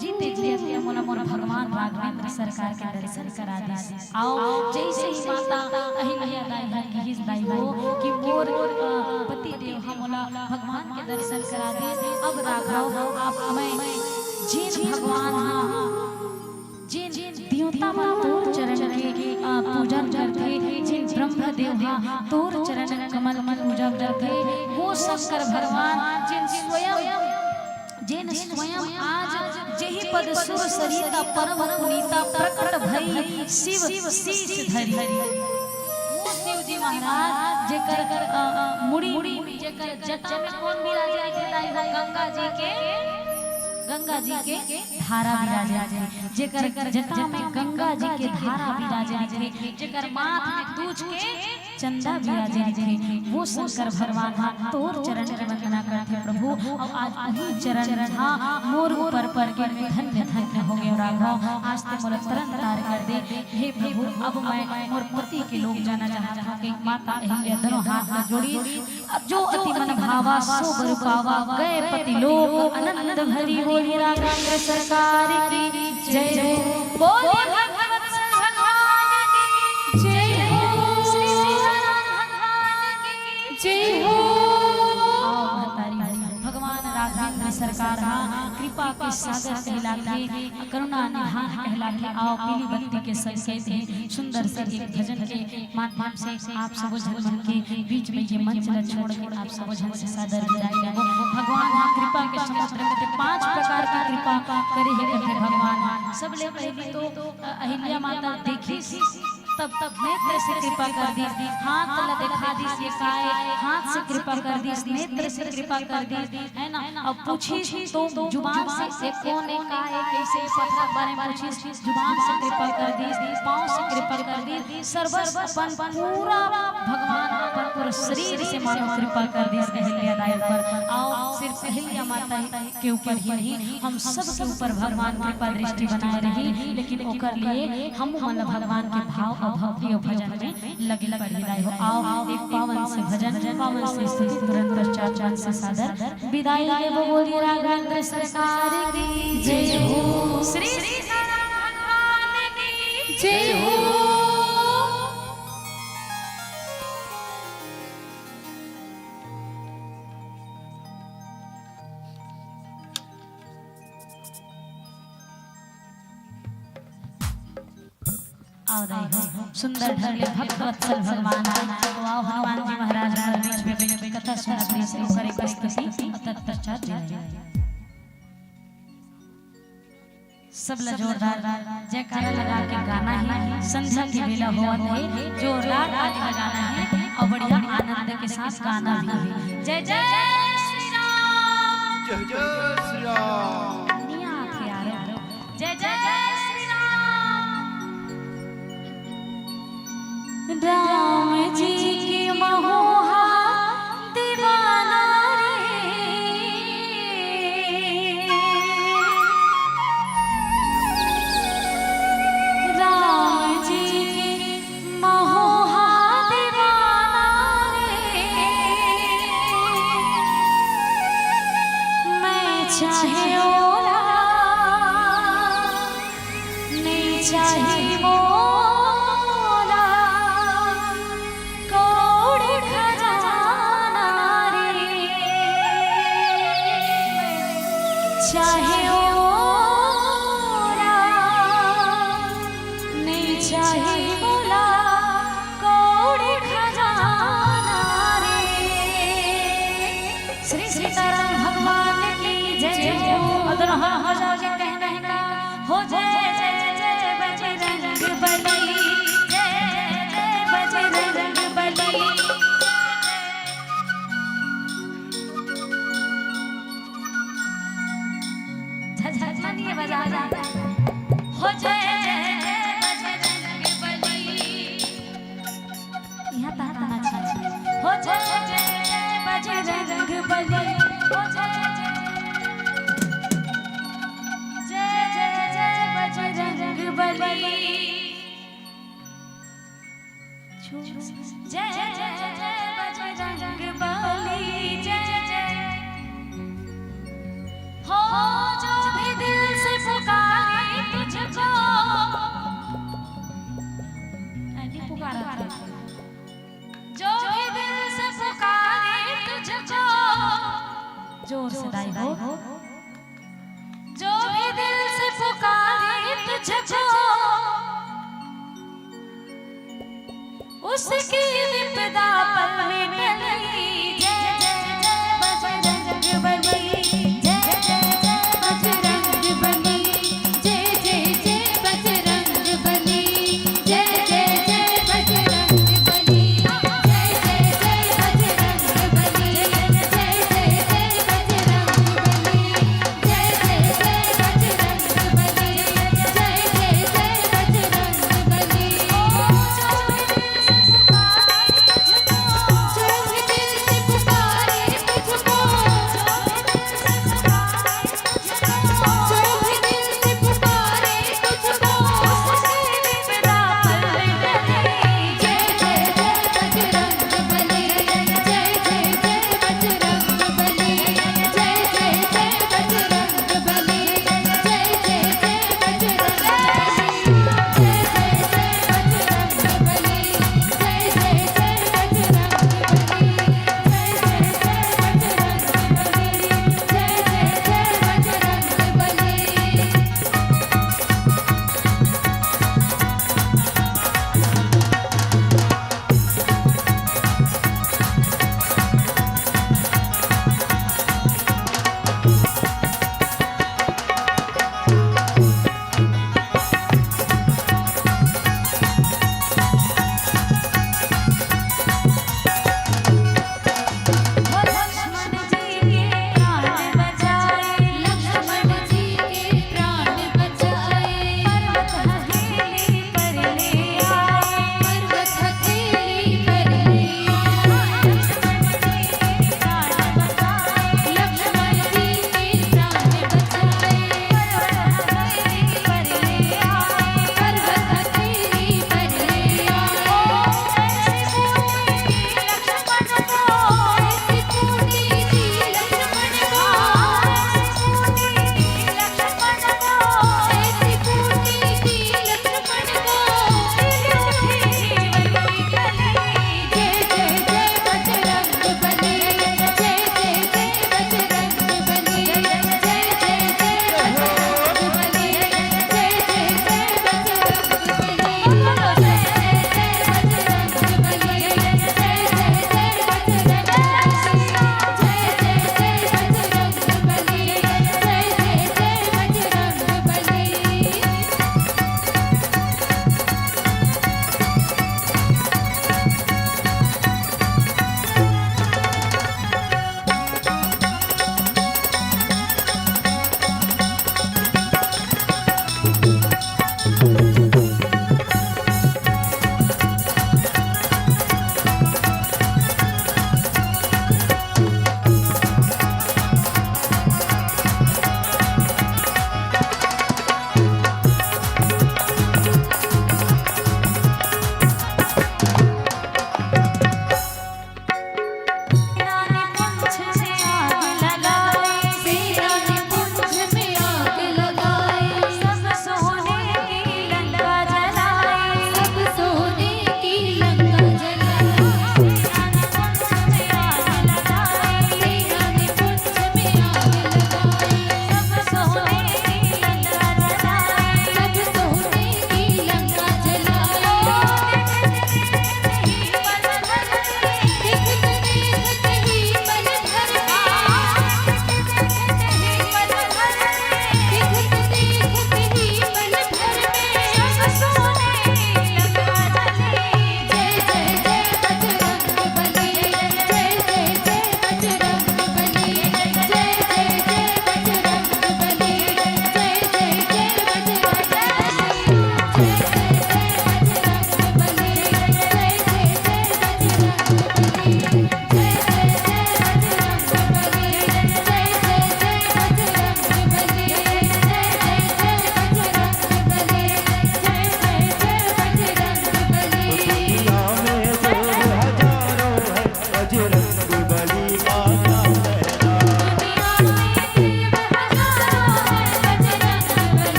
जीते जियत के मोला मोर भगवान राघवेंद्र सरकार के दर्शन करा दिस। अउ जैसे ही माता अहिल्या दाई हा किहिस दाई हो कि मोर, अ, पति देव हा मोला भगवान के दर्शन करा दिस, अब राघव आप मैं जिन भगवान हा, जिन देवता मन तोर चरण के, अ, पूजन करथे, जिन ब्रह्म देव हा तोर चरण कमल के पूजा करथे, वो शंकर भगवान जिन स्वयं जेन स्वयं आज जेहि पद सुर सरिता परम पुनीता प्रकट भई शिव शीश धरी। वो शिव जी महाराज जेकर, अ, मुड़ी, जेकर जटा में कौन विराजे थे दाई हो? गंगा जी के, गंगा जी के धारा विराजे थे, जेकर जटा में गंगा जी के धारा विराजे थे, जेकर माथ में दूज के चंदा विराजे रहिथे, वो शंकर भगवान हा तोर चरण के वंदना करथे प्रभु। अउ आज उही चरण हा मोर ऊपर परगे, धन्य धन्य हो गए राघव, आज ते मोला तरन तार कर दे। हे प्रभु, अब मैं मोर पति के लोक जाना चाहत हूँ कि माता अहिल्या दोनों हाथ ला जोड़ी, अब जो अति मन भावा सो बर पावा, गए पति लोक आनंद भरी। बोलिए राघवेंद्र सरकार की जय हो। बोलिए भगवत भगवान की जय हो। श्री सीताराम भगवान की जय हो। आओ महतारी, भगवान राघवेंद्र सरकार हा कृपा के सागर कहलाथे, करुणा निधान कहलाथे। आओ, पीली बत्ती के संकेत हे, सुंदर से एक भजन के माध्यम से आप सबो झन मन के बीच में ये मंच ला छोड़ के आप सबो झन से सादर विदाई लेबो। भगवान हा कृपा के समुद्र के पांच प्रकार की कृपा करे हे करके भगवान हा। सबले पहली तो अहिल्या माता देखिस, तब, तब नेत्र से कृपा कर दिस, हाथ ला देखा दिस, ये काय, हाथ से कृपा कर दिस, नेत्र से कृपा कर दिस, है ना? अब पूछिस तो जुबान से, ये कौन हे, काय हे, कैसे हे, पथरा के बारे में पूछिस, जुबान से कृपा कर दिस, पाँव से कृपा कर दिस, सर्वस्व अपन पूरा भगवान अपन पूरा शरीर से मानो कृपा कर दिस अहिल्या दाई पर। आओ, सिर्फ अहिल्या माता ही के ऊपर ही नहीं, हम सब के ऊपर भगवान कृपा दृष्टि बनाए रही, लेकिन ओकर लिए हम मन भगवान के भाव अउ भक्ति अउ भजन में लगे पड़ी रहे हो। आओ, एक पावन से भजन, पावन से स्तुति, तुरंत पश्चात मन से सादर विदाई लेबो। बोलिए राघवेंद्र सरकार की जय हो। श्री सीताराम भगवान की जय हो। अउ दाई हो, सुंदर ढंग ले भक्त वत्सल भगवान आए। तो आओ हनुमान जी महाराज हमारे बीच में बैठ के कथा सुनत रहिस, ओकर एक स्तुति तत्पश्चात विदाई। सब ला जोरदार जयकारा लगा के गाना हे, संध्या के बेला होवत हे, जोरदार ताली बजाना हे अउ बढ़िया आनंद के साथ गाना भी हे। जय जय श्री राम। जय जय श्री राम। दुनिया के आरो। जय जय श्री राम। राम जी के महोहा दीवाना रे। राम जी के महोहा दीवाना रे। मैं चाहे ओला नइ चाही मोला कौड़ी खजाना रे। चाहे ओला नइ चाही मोला कौड़ी खजाना रे। श्री सीताराम भगवान की जय हो। अउ दोनों हाथ हो जाके कहना हे का, हो जय जय जय बजरंग बली, जय जय बजरंग बली। झ-, झ-, झ-, नहीं बजा, बजा। हो जय जय जय बजरंग बली। यहाँ तक आना चाहिए। हो जय जय जय बजरंग बली, हो जय जय, जय जय जय बजरंग बली। जय जय जय बजरंग बली, जय जय। हो जो भी दिल से पुकारे तुझको, ऐसे पुकारा था। जो भी दिल से पुकारे तुझको, जोर से दाई हो। जो भी दिल से पुकारे तुझको, उसकी विपदा पल में टली। जय जय जय बजरंग बली, जय जय जय बजरंग बली, जय जय जय बजरंग बली, जय जय जय बजरंग बली, जय जय जय बजरंग बली, जय जय जय बजरंग बली, जय जय जय बजरंग बली, जय जय जय बजरंग बली। ओ जो भी दिल से पुकारे तुझको, जो भी दिल से पुकारे तुझको, जो भी दिल से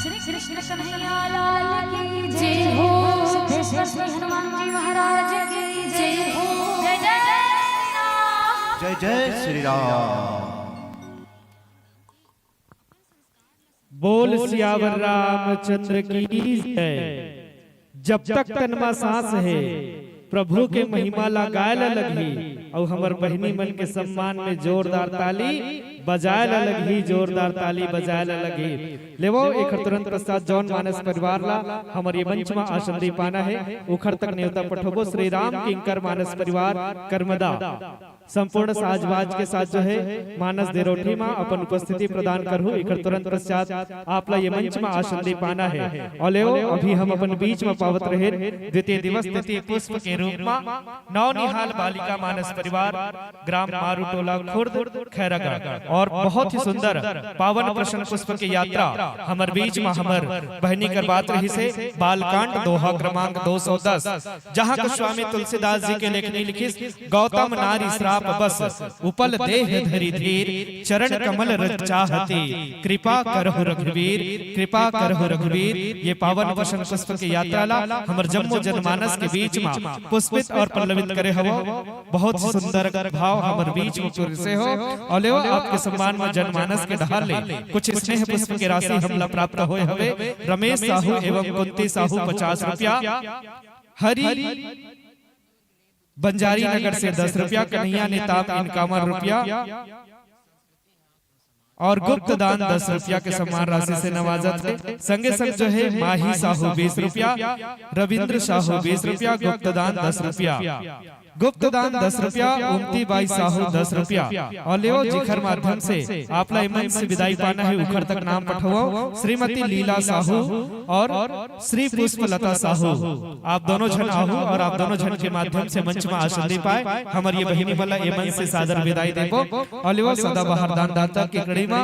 श्री कृष्ण कन्हैया लाल की जय हो। सिद्धेश्वर श्री हनुमान जी महाराज की जय हो। जय जय श्री राम। जय जय श्री राम। बोल सियावर रामचंद्र की जय। जब तक तन मा सांस हे, प्रभु के महिमा ला गाय ला लगही, अउ हमर बहिनी मन के सम्मान में जोरदार ताली बजाय ला लगही, जोरदार ताली बजाय ला लगही। लेवो, एखर तुरंत पश्चात जौन मानस परिवार ला हमर ये मंच मा आसन दे पाना हे, उखर तक नेवता पठोबो। श्री राम किंकर मानस परिवार करमदा संपूर्ण साजबाज के साथ जो है मानस देरोठी मा अपन उपस्थिति प्रदान करहु। एकर तुरंत पश्चात आप ला ये मंच मा आसन दे पाना है। और लेओ, अभी हम अपन बीच मा पावत रहे द्वितीय दिवस तिथि पुष्प के रूप मा नौनिहाल बालिका मानस परिवार, ग्राम मारू टोला खुर्द खैरागढ़, और बहुत ही सुंदर पावन प्रसन्न पुष्प के यात्रा हमर बीच मा हमर बहिनी करबात रहिसे। बालकांड दोहा क्रमांक दो सौ दस, जहाँ के स्वामी तुलसीदास जी के लेखनी लिखिस, गौतम नारी श्राप बस, उपल देह धरि धीर, चरण कमल रज चाहती, कृपा करहु रघुवीर, कृपा करहु रघुवीर। ये पावन प्रसन्न पुष्प के यात्रा ला हमर जम्मो जनमानस के बीच मा पुष्पित और पल्लवित करे हवो। बहुत सुंदर भाव हमर बीच मा पुरसे हो। और लेओ, आपके सम्मान मा जनमानस के डहार ले कुछ स्नेह पुष्प के राशि हमला प्राप्त होय हवे। रमेश साहू एवं कुंती साहू पचास रुपया, हरि बंजारी नगर से दस रुपया, कन्हैया नेताम इक्यावन रुपया और गुप्त दान दस रुपया के सम्मान राशि से नवाजत हे। संगे संग जो है माही साहू बीस रुपया, रविंद्र साहू बीस रुपया, गुप्त दान दस रुपया, गुप्त दान दस रुपया, उमती बाई साहू दस रुपया। और लेओ, जिखर माध्यम से आप ला ए मंच से विदाई पाना है, उखर तक नाम पठवाओ, श्रीमती लीला साहू और श्री पुष्पलता साहू। आप दोनों झन आहू और आप दोनों झन के माध्यम से मंच मा आसन दे पाए। हमर ये बहिनी वाला ए मंच से सादर विदाई देबो। और लेओ, सदाबहार दानदाता के कड़ी मा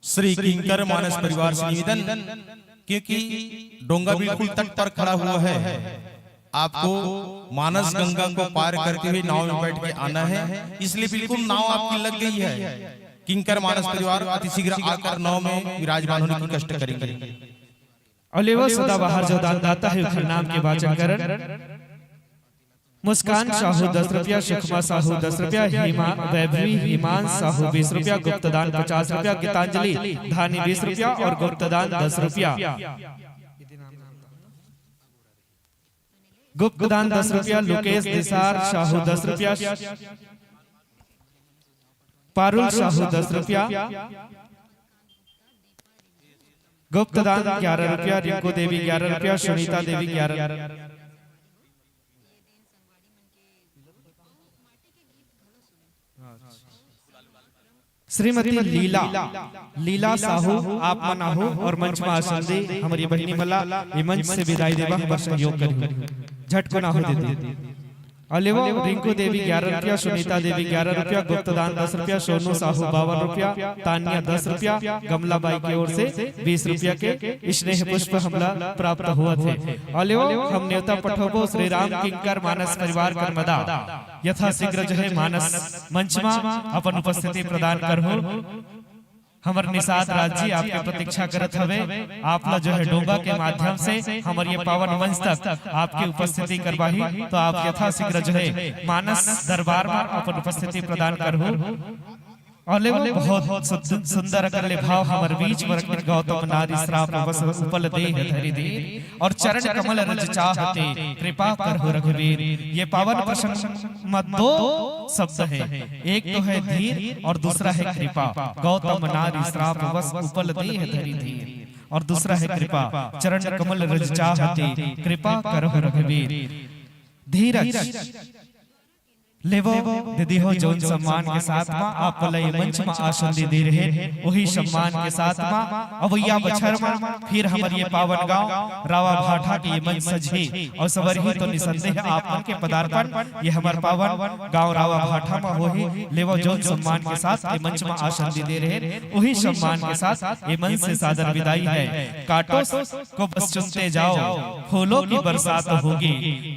श्री किंकर मानस परिवार से निवेदन, क्योंकि डोंगा बिल्कुल तट पर खड़ा हुआ है, आपको मानस गंगा को पार करते हुए नाव में बैठ के आना है, इसलिए बिल्कुल नाव आपकी लग गई है। किंकर मानस परिवार अति शीघ्र आकर नाव में विराजमान होने की कष्ट करेंगे। और लेओ, सदाबहार जो दानदाता है, उखर नाम के वाचन करन। मुस्कान साहू दस रुपया, सुखमा साहू दस रुपया, हिमा वैभवी हिमांश साहू बीस रुपया, गुप्तदान पचास रुपया, गीतांजलि धानी बीस रुपया और गुप्तदान दस रुपया। गुप्तदान दस रुपया, लुकेश दिसार साहू दस रुपया, पारुल साहू दस रुपया, गुप्तदान ग्यारह रुपया, रिंकू देवी ग्यारह रुपया, सुनीता देवी ग्यारह। श्रीमती लीला, लीला साहू, आप मन आहू और मंच मा आसन दे हमर ये बहिनी मन ला ये मंच से विदाई देबा हमर सहयोग करहू। झटकुन आहू दीदी। अउ लेवो, रिंकू देवी ग्यारह रुपया, सुनीता देवी ग्यारह रुपया, गुप्तदान दस रुपया, सोनू साहू बावन रुपया, तानिया दस रुपया, गमला बाई के ओर से बीस रुपया के स्नेह पुष्प हमला प्राप्त होवत हे। अउ लेवो, हम नेवता पठोबो श्री राम किंकर मानस परिवार करमदा, यथाशीघ्र जो है मानस मंच मा अपन उपस्थिति प्रदान करहू। हमर निषाद राज जी आपके प्रतीक्षा करत हवे। आप ला जो है डोंगा के माध्यम से हमर ये पावन मंच तक आपके उपस्थिति करवाही, तो आप यथाशीघ्र जो है मानस दरबार मा अपन उपस्थिति प्रदान करहू। अउ लेवो, बहुत सुंद-, सुंदर अकन ले भाव हमर बीच मा रखिन गौतम नारी श्राप बस उपल देह धरि धीर। अउ चरण कमल रज चाहते कृपा करहु रघुवीर। ये पावन प्रसंग मा दो शब्द है, एक तो है धीर अउ दूसरा है कृपा। गौतम नारी श्राप बस उपल देह धरि धीर, अउ दूसरा है कृपा। चरण कमल रज चाहते कृपा करहु रघुवीर। धीरज। लेवो दीदी हो, जौन सम्मान के साथ मा आप ला ये मंच मा आसन दे दे रहे, वही सम्मान के साथ मा अवैया बछर मा फिर हमर ये पावन गांव रावा भाठा के ये मंच सजही अउ सवरही, तो निसंदेह आप मन के पदार्पण ये हमर पावन गांव रावा भाठा मा होही। लेवो, जौन सम्मान के साथ ये मंच मा आसन दे दे रहे, वही सम्मान के साथ ये मंच से सादर विदाई है। कांटों को बस चुनते जाओ, फूलों की बरसात होगी।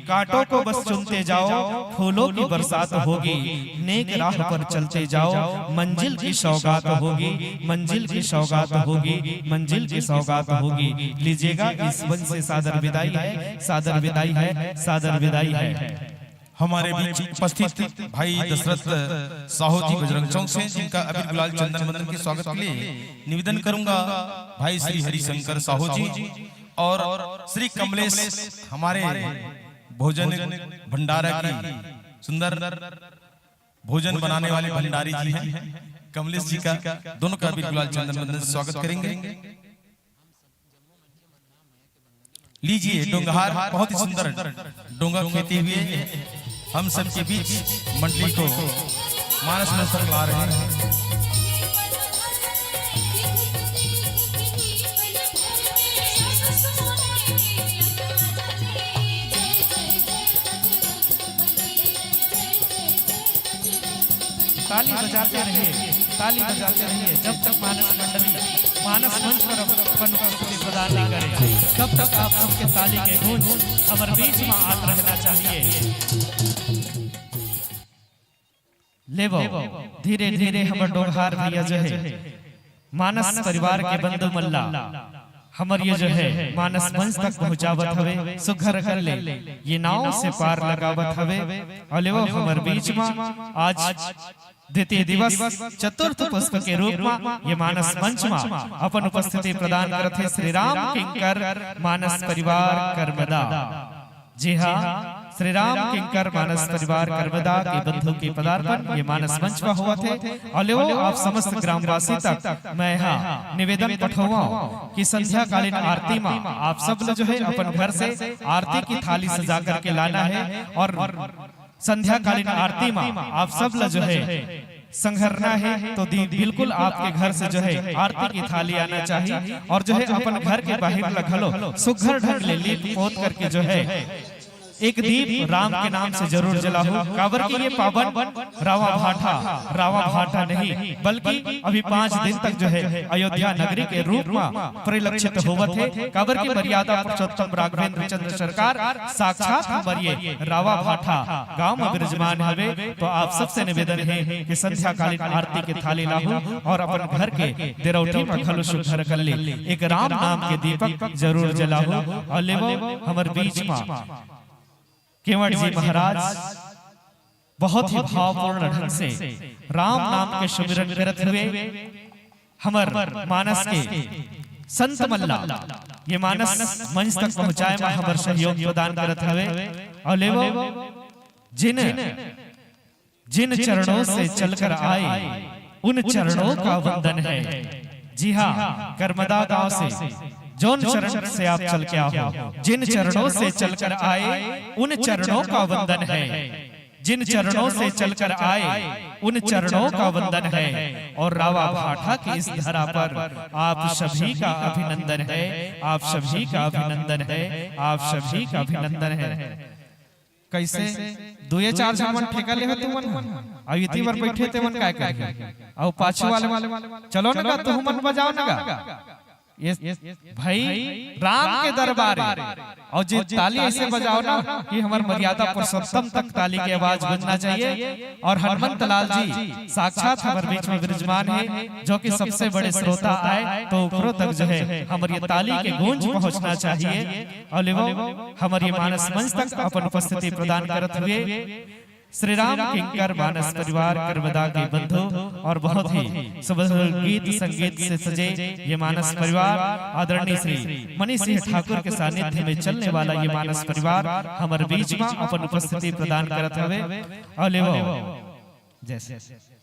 कांटों को बस चुनते जाओ, फूलों की बरसात होगी। नेक राह पर चलते जाओ, मंजिल की सौगात होगी, मंजिल की सौगात होगी, मंजिल की सौगात होगी। लीजिएगा, इस मंच से सादर विदाई है, सादर विदाई है, सादर विदाई है। हमारे बीच उपस्थित भाई दशरथ साहू जी बजरंग चौक से, जिनका अबीर गुलाल चंदन वंदन के स्वागत के लिए निवेदन करूंगा भाई श्री हरिशंकर साहू जी और श्री कमलेश, हमारे भोजन भंडारा की सुंदर भोजन बनाने वाले भंडारी जी हैं, कमलेश जी का, दोनों का अबीर गुलाल चंदन वंदन से स्वागत करेंगे। लीजिए, डोंगहार बहुत ही सुंदर डोंगा खेते हुए हम सबके बीच मंडली को मानस मंच पर ला रहे हैं। ताली बजाते रहिए, ताली बजाते रहिए, जब तक मानस मंडली मानस मंच पर अपन उपस्थिति प्रदान नहीं करे, तब तक आप सबके ताली के गूंज हमर बीच में आत रहना चाहिए। लेवो, धीरे धीरे हमर डोंगहार भैया जो है मानस परिवार के बंधु मन ला हमर ये जो है मानस मंच तक पहुंचावत हवे, सुघर कर ले ये नाव से पार लगावत हवे। अउ लेवो, हमर बीच मा आज द्वितीय दिवस चतुर्थ पुष्प के रूप मा ये मानस मंच मा अपन उपस्थिति प्रदान करत हे श्री राम किंकर मानस परिवार करमदा। जी हाँ, श्री राम किंकर मानस परिवार करमदा के बंधु के पदार्पण ये मानस मंच मा होवत हे। अउ लेवो, आप समस्त ग्रामवासी तक मैं हा निवेदन पठवाऊं कि संध्याकालीन आरती मा आप सब ला जो है अपन घर से आरती की थाली सजा करके लाना है अउ संध्याकालीन आरती मा आप सब ला जो है संघरना है तो दी, बिल्कुल आपके घर से जो है आरती की थाली आना चाहिए अउ जो है अपन घर के बाहिर ला घलो सुघर ढंग ले लीप पोत करके जो है एक दीप राम के नाम से जरूर जलाहू, काबर कि ये पावन रावा भाठा, रावा भाठा नहीं बल्कि अभी पांच दिन तक जो है अयोध्या नगरी के रूप मा परिलक्षित होवत हे, काबर कि मर्यादा पुरुषोत्तम राघवेंद्र चंद्र सरकार साक्षात हमर ये रावा भाठा गांव मा विराजमान हवे। तो आप सबसे निवेदन हे कि संध्याकालीन आरती के थाली लाहू अउ अपन घर के देरौठी मा घलो सुघर कर ले एक राम नाम के दीपक जरूर जलाहू। अउ लेवो, हमर बीच मा केवट जी महाराज बहुत ही भावपूर्ण ढंग से राम नाम के सुमिरन करत हुए हमर मानस के संत मन ला ये मानस मंच तक पहुंचाए मा हमर सहयोग प्रदान करत हवे। अउ लेवो, जिन जिन चरणों से चलकर आए, उन चरणों का वंदन है। जी हाँ, करमदा गांव से जौन चरण से आप चल के आओ, जिन चरणों से चलकर आए, उन चरणों का वंदन है। जिन चरणों से चलकर आए, उन चरणों का वंदन है। और रावा भाठा की इस धरा पर आप सभी का अभिनंदन है, आप सभी का अभिनंदन है, आप सभी का अभिनंदन है। कैसे दुए चार झन मन ठेका लेहे तुमन ह? अउ इतनी बार बैठे ते मन काय करही? अउ पाछू वाले मन, "चलो न गा, तुहू मन बजाओ न गा।" ये भाई राम के दरबार हे। अउ जे ताली ऐसे बजाओ ना कि हमर मर्यादा पुरुषोत्तम तक ताली के आवाज गूंजना चाहिए। अउ हनुमंत लाल जी साक्षात हमर बीच में विराजमान हे, जो कि सबसे बड़े श्रोता आए तो ओकरो तक जो है हमर ये ताली के गूंज पहुंचना चाहिए। अउ लेवो हमर ये मानस मंच तक अपन उपस्थिति प्रदान करत हुए श्री राम किंकर मानस परिवार कर्मदा के बंधु अउ बहुत ही सुमधुर गीत संगीत से सजे ये मानस परिवार आदरणीय श्री मनीष सिंह ठाकुर के सानिध्य में चलने वाला ये मानस परिवार हमर बीच में अपन उपस्थिति प्रदान करत हवे। अउ लेवो जय श्री